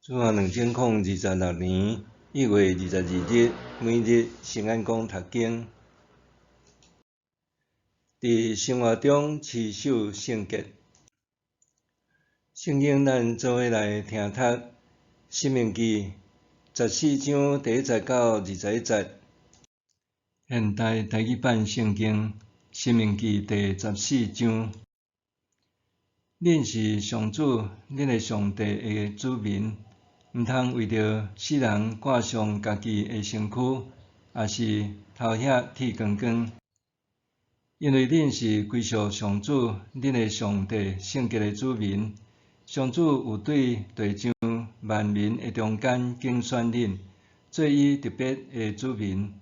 主後2026年1月22日，每日聖安講讀經。佇生活中持守聖潔。聖經咱做伙來聽讀《申命記》14章第一節到21節。現代台語版聖經《申命記》第十四章。恁是上主恁的上帝的子民，毋通為著死人掛傷家己的身軀，抑是頭額剃光光。因為恁是歸屬上主恁的上帝聖潔的子民，上主有對地上萬民的中間揀選恁，做伊特別的子民。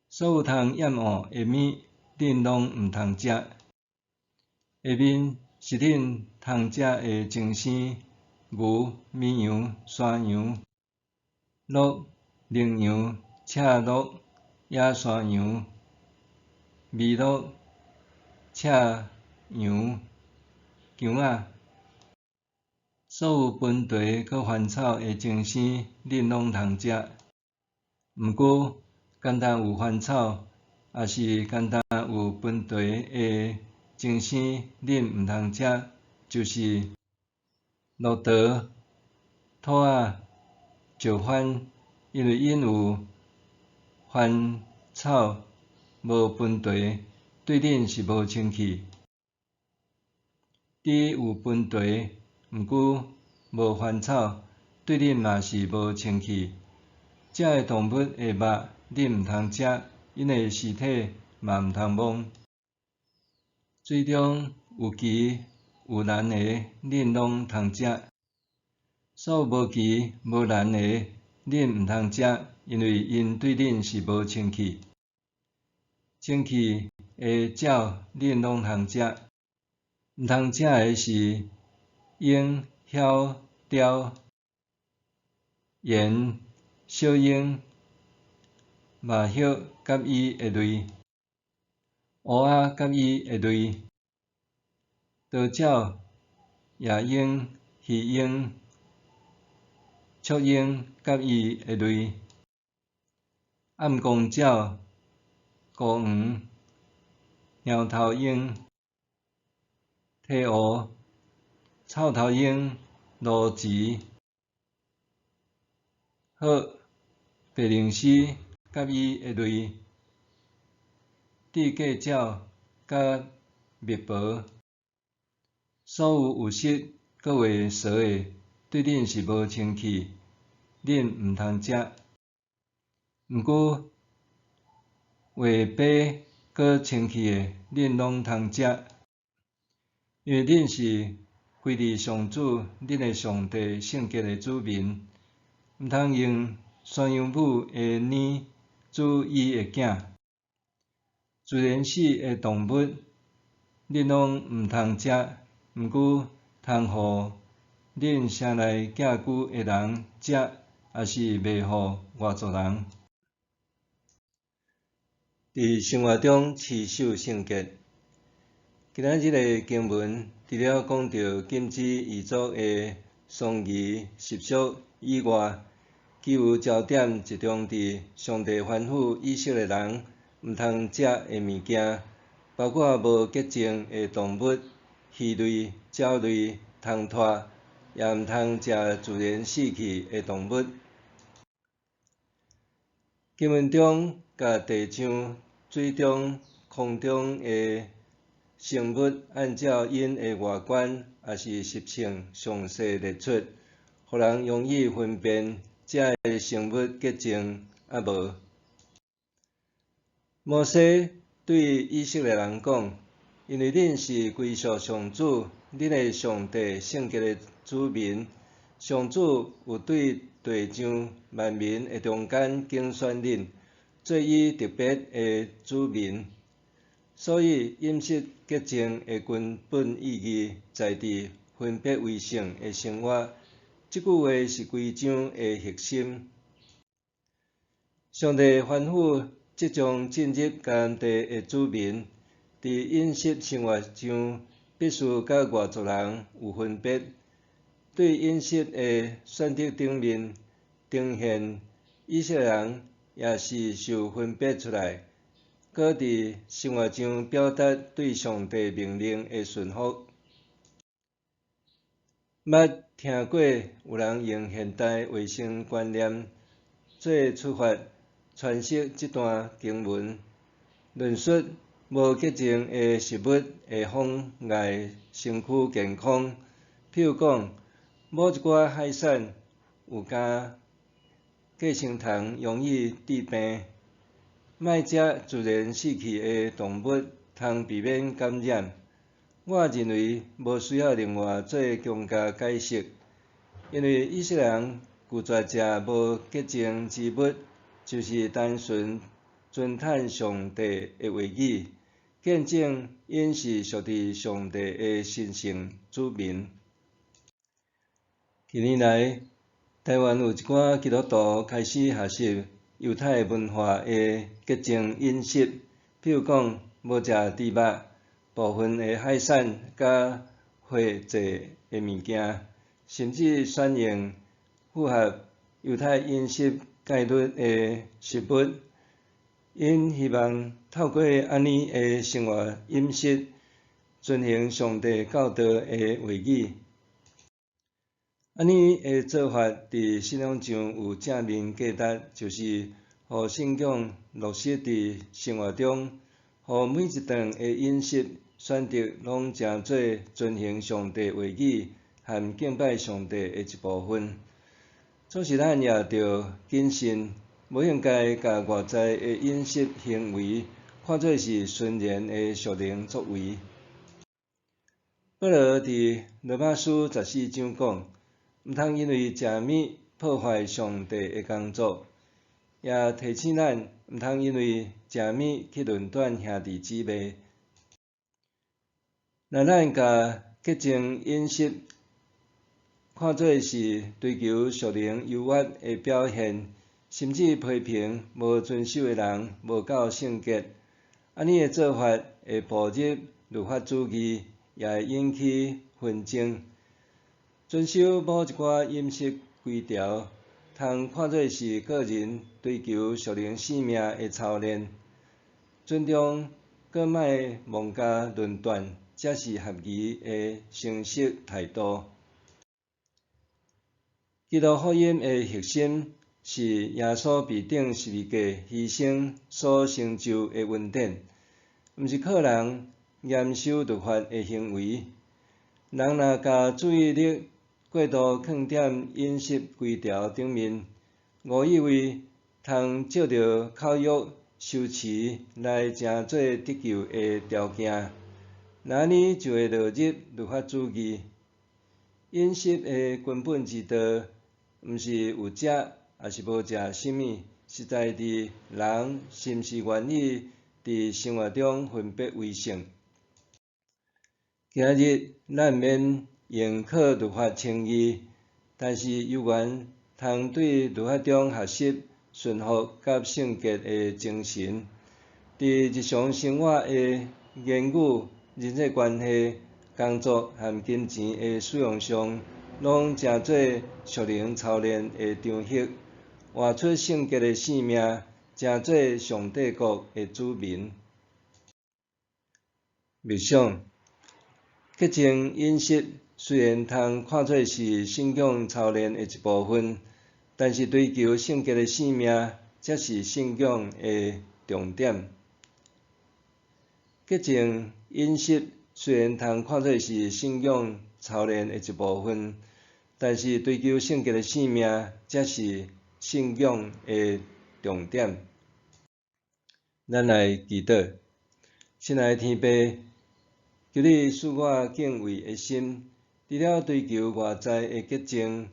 所有通厭惡的物，恁攏毋通食。下面是恁通食的情形：牛、綿羊、山羊、鹿、羚羊、赤鹿、野山羊、麋鹿、赤羊、羊仔。所有分蹄閣翻草的情形，恁攏通食。毋過，干焦有翻草，抑是干焦有分蹄的情形，恁毋通食，就是駱駝、兔仔、石獾，因為𪜶有翻草無分蹄，對恁是無清氣。豬有分蹄，毋過無翻草，對恁嘛是無清氣。這个動物的肉，恁毋通食，𪜶的屍體嘛毋通摸。水中有鰭有鑭的，恁攏通食；所有無鰭無鑭的，恁毋通食，因為𪜶對恁是無清氣。清氣的鳥，恁攏通食。毋通食的是鷹、梟、雕、雁、小鷹、麻雀佮伊的類，烏鴉佮伊的類，鴕鳥、夜鷹、魚鷹、鵲鷹佮伊的類，暗光鳥、孤黃、貓頭鷹、鹈鷗、臭頭鷹、鱸鶉、鶴、白鷺鷥佮伊的類，雉雞鳥佮蜜婆。所有有翼閣會踅的，對恁是無清氣，恁毋通食。毋過會飛閣清氣的，恁攏通食，因為恁是歸佇上主恁的上帝聖潔的子民，毋通用山羊母的奶煮伊的囝。自然死的動物，恁攏毋通食，毋過通予恁城內寄居的人食，抑是賣予外族人。佇生活中持守聖潔。今仔日的經文，除了講著禁止異族的喪儀習俗以外，其餘焦點集中佇上帝吩咐以色列人毋通食的物件，包括無潔淨的動物、魚類、鳥類通拖，也毋通食自然死去的動物。經文中，共地上、水中、空中的生物，按照𪜶的外觀抑是習性詳細列出，予人容易分辨這个生物潔淨抑無。摩西對以色列人講：因為恁是歸屬上主恁的上帝聖潔的子民，上主有對地上萬民的中間揀選恁，做伊特別的子民。所以飲食潔淨的根本意義在佇分別為聖的生活。這句話是規章的核心。上帝吩咐即將進入迦南地的子民，佇飲食生活上必須佮外族人有分別。對飲食的選擇頂面呈現以色列人也是受分別出來，閣佇生活上表達對上帝命令的順服。捌聽過有人用現代衛生觀念做出發詮釋這段經文，論述無潔淨的食物會妨礙身軀健康。譬如講，某一寡海產有加寄生蟲，容易致病；莫食自然死去的動物，通避免感染。我認為無需要另外做強加解釋，因為以色列人拒絕食無潔淨之物，就是單純遵趁上帝的話語，見證𪜶是屬佇上帝的神聖子民。近年來，台灣有一寡基督徒開始學習猶太文化的潔淨飲食，譬如講無食豬肉、部分的海產佮火製的物件，甚至選用符合猶太飲食戒律的食物。𪜶希望透過按呢的生活飲食，遵行上帝教導的話語。按呢的做法，佇信仰上有正面價值，就是予信仰落實佇生活中，予每一頓的飲食選擇攏成做遵行上帝話語和敬拜上帝的一部分。總是咱也著謹慎，無應該共外在的飲食行為看做是純然的屬靈作為。保羅佇羅馬書14章講，毋通因為食物破壞上帝的工作，也提醒咱毋通因為食物去論斷兄弟姊妹。若咱共潔淨飲食看做是追求屬靈優越的表現，甚至批評無遵守的人無夠聖潔，按呢的做法會步入律法主義，也會引起紛爭。遵守某一寡飲食規條，通看做是個人追求屬靈生命的操練。尊重閣莫妄加論斷，才是合宜的誠實態度。基督福音的核心是耶穌被釘十字架犧牲所成就的恩典，毋是靠人嚴守律法的行為。人若共注意力過度囥佇飲食規條頂面，誤以為通藉著口欲修持來成做得救的條件，若按呢就會落入律法主義。飲食的根本之道，毋是有食抑是無食啥物，實在佇人是毋是願意佇生活中分別為聖。今日咱毋免用靠律法稱義，但是猶原通對律法中學習順服佮聖潔的精神，佇日常生活的言語、人際關係、工作和金錢的使用上，攏成做屬靈操練的場域，活出聖潔的生命，成做上帝國的子民。默想，潔淨飲食雖然通看做是信仰操練的一部分，但是追求聖潔的生命，才是信仰的重點。潔淨飲食雖然通看做是信仰操練的一部分，但是追求聖潔的生命，才是信仰的重點。咱來祈禱，親愛的天父，求你賜我敬畏的心，除了追求外在的潔淨，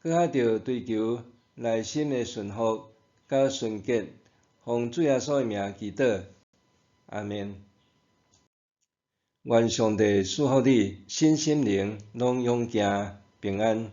閣較著追求內心的順服佮純潔。奉主耶穌的名祈禱，阿們。願上帝賜福你，身心靈攏勇健平安。